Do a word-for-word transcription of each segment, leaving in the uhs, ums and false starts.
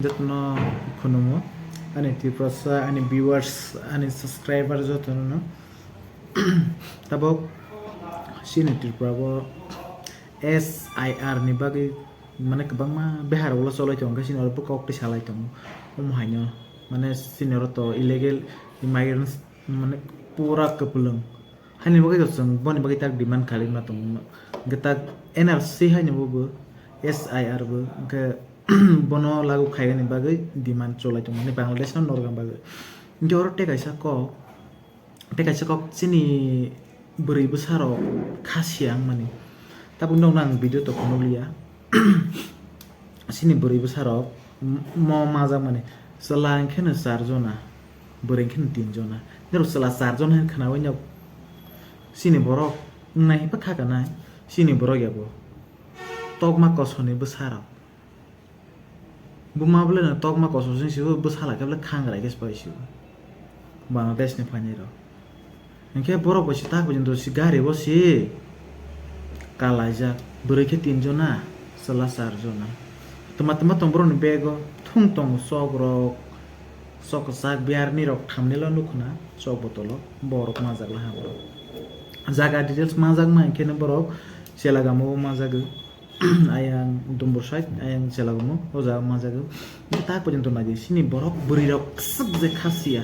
Jotono khulumo, ani Tiprasa, ani viewers, ani subscriber jotono. Tabok chini Tripura o S I R ni bagwi mane kwbangma behar ulo cholai tongo, chini oro bwkha kok twi salai tongo. Omo haino mane chini oro to illegal immigrants mane pura kwplwng. Haini bagwi to chwng boni bagwi tak demand khaima tongo. Hwnkhe tak N R C haini bo bo S I R bo hwnkhe bono lagu khainani bagwi demand cholai tongo, mane Bangladesh no norokna bagwi. Hwnkhe oro tei kaisa kok, tei kaisa kok chini bwrwi bwsarok kha siyang mani. Tabuk nokno ang video to phunukliya. Chini bwrwi bwsarok mo majak mani chwla hwnkhe no char jona, bwrwi hwnkhe no tin jona. Norok chwla char jona hwn khwnawi nok chini borok wngnai hwnba kha kanai chini borok yabo. Tokma kosoni bwsarok. Buma bwlai no tokma koso sing sibo bwsala khe bwlai khangrai khe pai sibo. Bangladesh ni phainai rok. Hwnkhe borok bai si tak pojinto si gari o si kalaijak. Bwrwi khe tin jona, chwla char jona. Twma twma tong borok ni bag o thung tongo sok rok, sok kwchak biyar ni rok thamni lo nukho na sok botolo borok majak laha borok. Jaga details majak ma hwnkhe no borok Chelagamo o majagwi. Ayang Dumbur side, ayang Chelagamo, o jaga manjago. Hwnkhe tak porjonto naidi, chini borok bwrwi rok kwchwk je kha siya.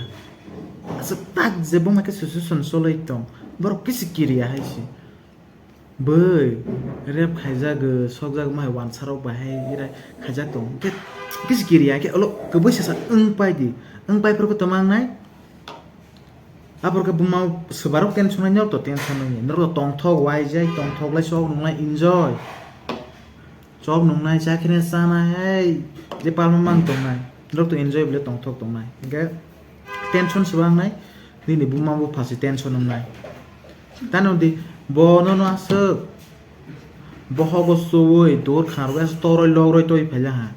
Aswk tak je bo mai khe susu son soloi tong. Borok kisi kiriya hai se. Bwrwi rape khaijago, sokjago, mai wansa rok bai hai ira khaijak tong. Hwnkhe kisi kiriya, hwnkhe olo kwbui sasa wng pai di. Wng pai phuru khe tongma wngnai? Aphuru khe buma swbarok tension nai, norok to tension nai, norok to tongthok waijai, tongthok lai chok nunglai enjoy. Chok nungnai, chakhirnai, chanai, hai, je palma mang tongnai, norok to enjoy bole tongthok tongnai. Hwnkhe tension swbangnai, nini buma bupha se tension wngnai. Tano di, bo nono aswk, bohogo suwi, dur kharwi aswk toroi logroi toi phaila ha.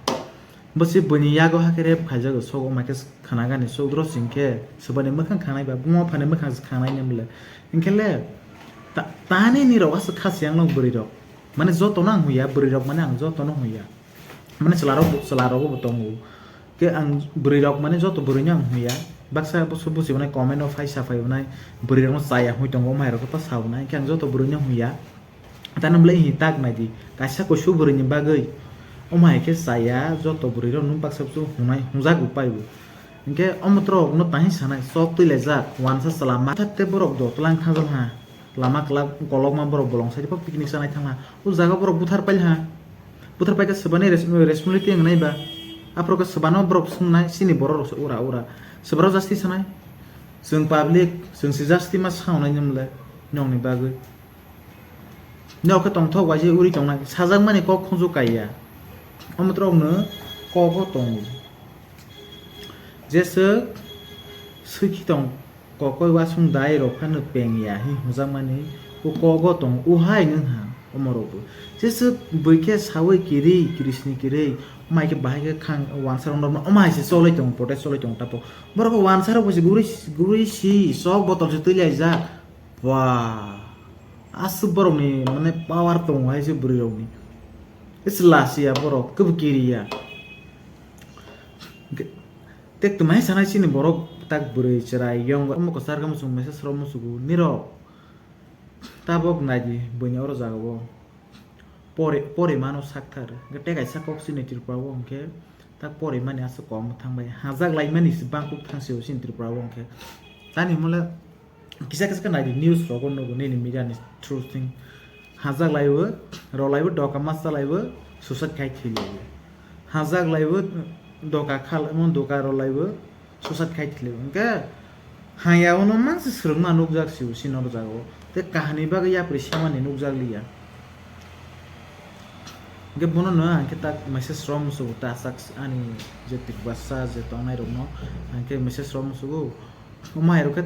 Bo se buini yago hakhe rape khaijago, sok wngma khe khanagani, sok dro sing khe swbani mwkhang khanai ba, buma phani mwkhang se khanai ni bwle. Hinkhe le ta-, tani ni rok aswk kha siyang no bwrwi rok. Mane joto no ang huya, bwrwi rok mane ang joto no huya. Mane chwla rok, chwla rok bo tongo. Khe ang bwrwi rok mane joto bwrwi no ang huya. Baksa busu busi mane comment o phai sa phai nai, bwrwi rok no chaya hui tongo, mai rok ta sa nai. Khe ang joto bwrwi no huya. Tano bwlai hi tak nai di, kaisa kusu bwrwi ni bagwi. Omo hai khe chaya, joto bwrwi rok no baksa busu hunai, hunjak bo pai bo. Hinkhe omo borok no tani sanai, chok twi laijak, wansa chwla ma thak tei borok do tlang thang ha. Lama kwlak kolokma borok bolong sai picnic chanai thang ha. O jaga borok buthar pai ha. Buthar pai khe swbani res-, responsibility wngnai ba. Aphuru khe swbano borok swngnai, chini borok rok se ura ura. Swbaro justice sanai. Chwng public, chwng se justice ma sanai nung le, nokni bagwi. Nok khe tongthok bai se uri tongnai, sajakmani kok khunju kaiya. Omo borok no kogo tongo. Jeswk swikhi tong kokoi wasung dai rok phano peng ya hi hwnjakmani o kogo tong o hai nwng ha omo rok bo. Jeswk bui khe sawi kiri, kirisni kiri, mai khe bahai khe khang wansa rok norma omo hai se choloi tongo, protest choloi tongo tapo. Borok wansa rok bo se guri, guri si sok botol se twi laijak. Ba, aswk borokni mane power tongo hai se bwrwi rokni. Ese lasiya borok, kebo kiriya. Hwnkhe, tek twmai sanai chini borok tak bwrwi chwrai yong, omo kwchar khe muchung message rok muchugo nirok. Tabok naidi buini oro jagao. Pori, porimano sakthar. Hwnkhe tei kaisa kok chini Tripura o hwnkhe tak porimani aswk kok mwthang bai. Hajak laimani se bangkuk thang se o chini Tripura o hwnkhe. Tani hwnle kisa kisa khe naidi news rogo nugo nini media ni through thing. Hajak laibo, rok laibo, doka masa laibo, suicide khai thwi laibo. Hajak laibo, doka kha laimo, doka rok laibo, suicide khai thwi laibo. Hwnkhe haya ono mangsa swrwngma nukjak si, si norok jago. Tei kahani bagwi yapri semani nukjak liya. Hwnkhe bono no ang khe tak message rom musugo ta sak ani je Tiprasa je tongnai rokno ang khe message rom musugo. Omo hai rok khe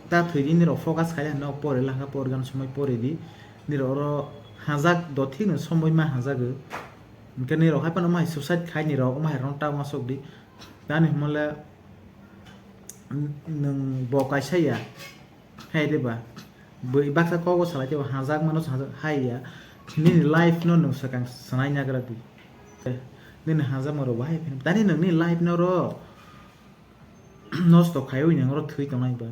ta thwi di, nirok focus khai no pori langkha, pori gan somoi pori di. Nirok oro hajak do thik no somoi ma hajago. Hwnkhe nirok hai phano omo hai suicide khai nirok omo hai rok no ta uansuk di. Tani hwnle nwng bo kaisa ya. Hai de ba. Bui baksa kogo salai tebo hajak mano hajak hai ya. Nini life no nwng swkang sanai nagra di. Nini hajakma rok bahai phai tani nwngni life no ro nosto khaiwi nwng oro thwi tongnai ba.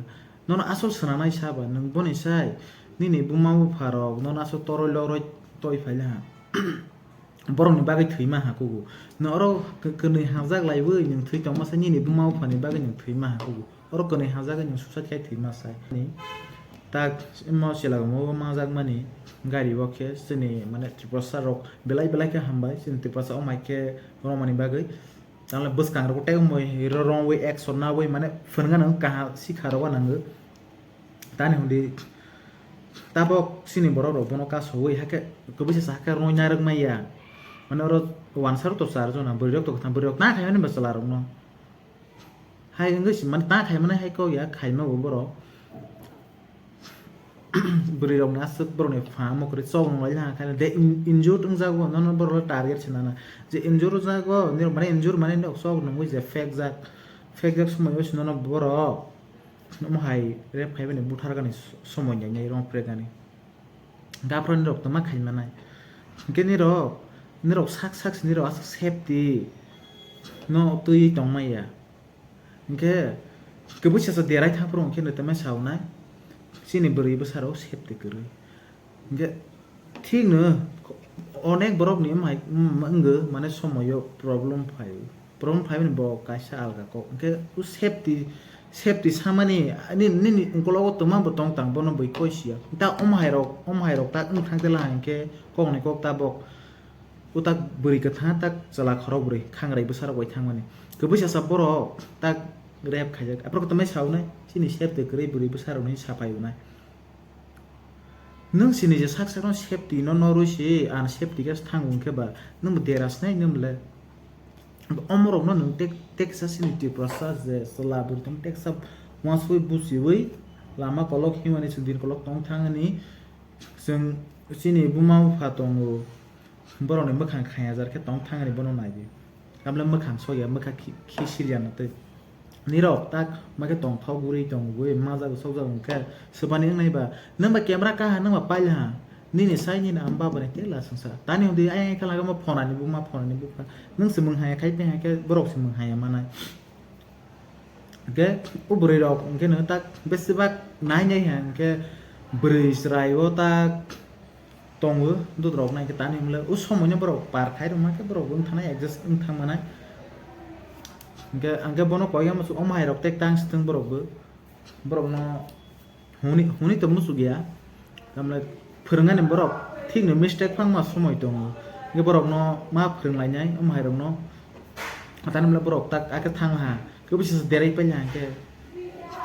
Nono asol swnamnai sa ba nwng boni sai nini buma bupha rok nono asol toroi loroi toi phai laha. Borokni bagwi thwima ha kugo. Nwng oro kwnwi hajak laiwi nwng thwi tongma sai nini buma buphani bagwi nwng thwima ha kugo. Oro kwnwi hajagwi nwng suicide khai thwima sai. Tak imo chwla rokno manjakmani gari o khe chini mane Tiprasa rok belai belai khe hambai chini Tiprasa o mai khe romani bagwi. Tamle bwskang rok tei wngwi rongwi action nawi mane phwrwngano kaha sikha rogo nango. Tani hwndi tabok chini borok rok bono kasowi hakhe kwbwisa sa hakhe roi narwk maya. Mane oro wansa rok to char jona bwrwi rok to kwthang bwrwi rok ta khaimani bwsala rokno. Hai wngwi si mane ta khaimani hai kok ya khaima bo borok. Bwrwi rokni aswk borokni pha mokri chok nung lai ha khe de injured wngjago nono borok target se nana je injured wngjago nirok mane injured mane nok chok nungwi je phek jak phek jak somoi o si nono borok omo hai rep khaibani buthar gani somoi nai nai rong phre gani gaphro nirok tongma khai manai hinkhe nirok nirok sak sak si nirok aswk safety no twiwi tongmaya. Hinkhe kwbwi sasa derai thangphuru hinkhe no tongmai saunai chini bwrwi bwsarok safety kwrwi. Hinkhe thikno onek borokni wngmai wng-, wngwi mane somoio problem phai, problem phaimani bo kaisa alga kok. Hinkhe o safety, safety samani nini, nini ukologo twma bo tong tang bono bui koi siya. Ta omo hairok, omo hairok ta wng thang tela hinkhe kokni kok tabok. O tak bwrwi kwthang tak chwla khorok bwrwi khangrai bwsarok bai thangmani. Kwbwi sasa borok tak rape khaijak. Aphuru kwtwmai saunai chini safety kwrwi bwrwi bwsarokni sapai unai. Nwng sini je sak sakno safety no norwi si unsafety khe thang wngkhe ba nwng bo derasnai nwng le. Omorokno nwng tek-, teksa sini Tiprasa je chwla bwrwi tong teksa uansugwi buchiwi lama kolok himani chwng din kolok tong thangani chwng chini buma bupha tongo. Borokni mwkhang khaya jar khe tong thangani bono naiwi. Tamle mwkhang sokya, mwkhang khi-, khi silya na twi. Nirok tak ma khe tongthok guri tongwi majak sokjak wngkhe swbani wngnai ba. Nwng ba camera kaha, nwng ba pail ha. Nini sai nini ama baba ni tei la swngsa. Tani hwndwi ayang khe lagamo phonani buma, phonani bupha. Nwng se mwng haya khai tei hai khe borok se mwng haya manai. Hingke o bwrwi rok hingke no tak besibak nai nai hai hingke bwrwi chwrai o tak tongo dudrok nai hingke tani himle o somoi no borok par khai rwma khe borok bo wng thang nai adjust wng thang manai hingke hingke bono koi ya muchung omo hai rok tek tang si thung borok bo borok no. Hwnwi, hwnwi tong muchukya. Tamle phwrwngnani borok thikno mistake phangma somoi tongo. Hwnkhe borokno ma phwrwnglainai, omo hairokno. Tamle borok tak akhe thang ha. Khe bwsasa derai paila hwnkhe.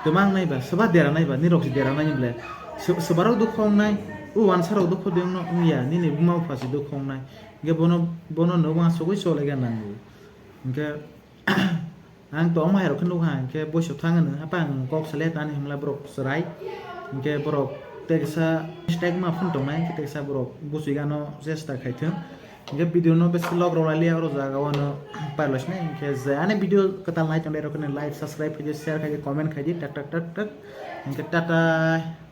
Twma wngnai ba, swba dera nai ba, nirok se dera nai ble. Sw-, swbarok dukho wngnai, o wansarok dukho de wngno wngya, nini buma bupha se dukho wngnai. Hwnkhe bono, bono no uansugwi chole gana nango. Hwnkhe Ang to omo hai rok khe nukha, hwnkhe boiso thang hwno, hapa ang kok salai tani hwnla borok chwrai, hwnkhe borok teksa mistake ma phun tongnai, hwnkhe teksa borok buchigano chesta khaithwng, hwnkhe video no besi log rok lailiya, oro jaga o no pailaisinai, hwnkhe je ani video kwtal nai tongnai rok khe like, subscribe khaidi, share khaidi, comment khaidi, tak tak tak tak, hwnkhe tata.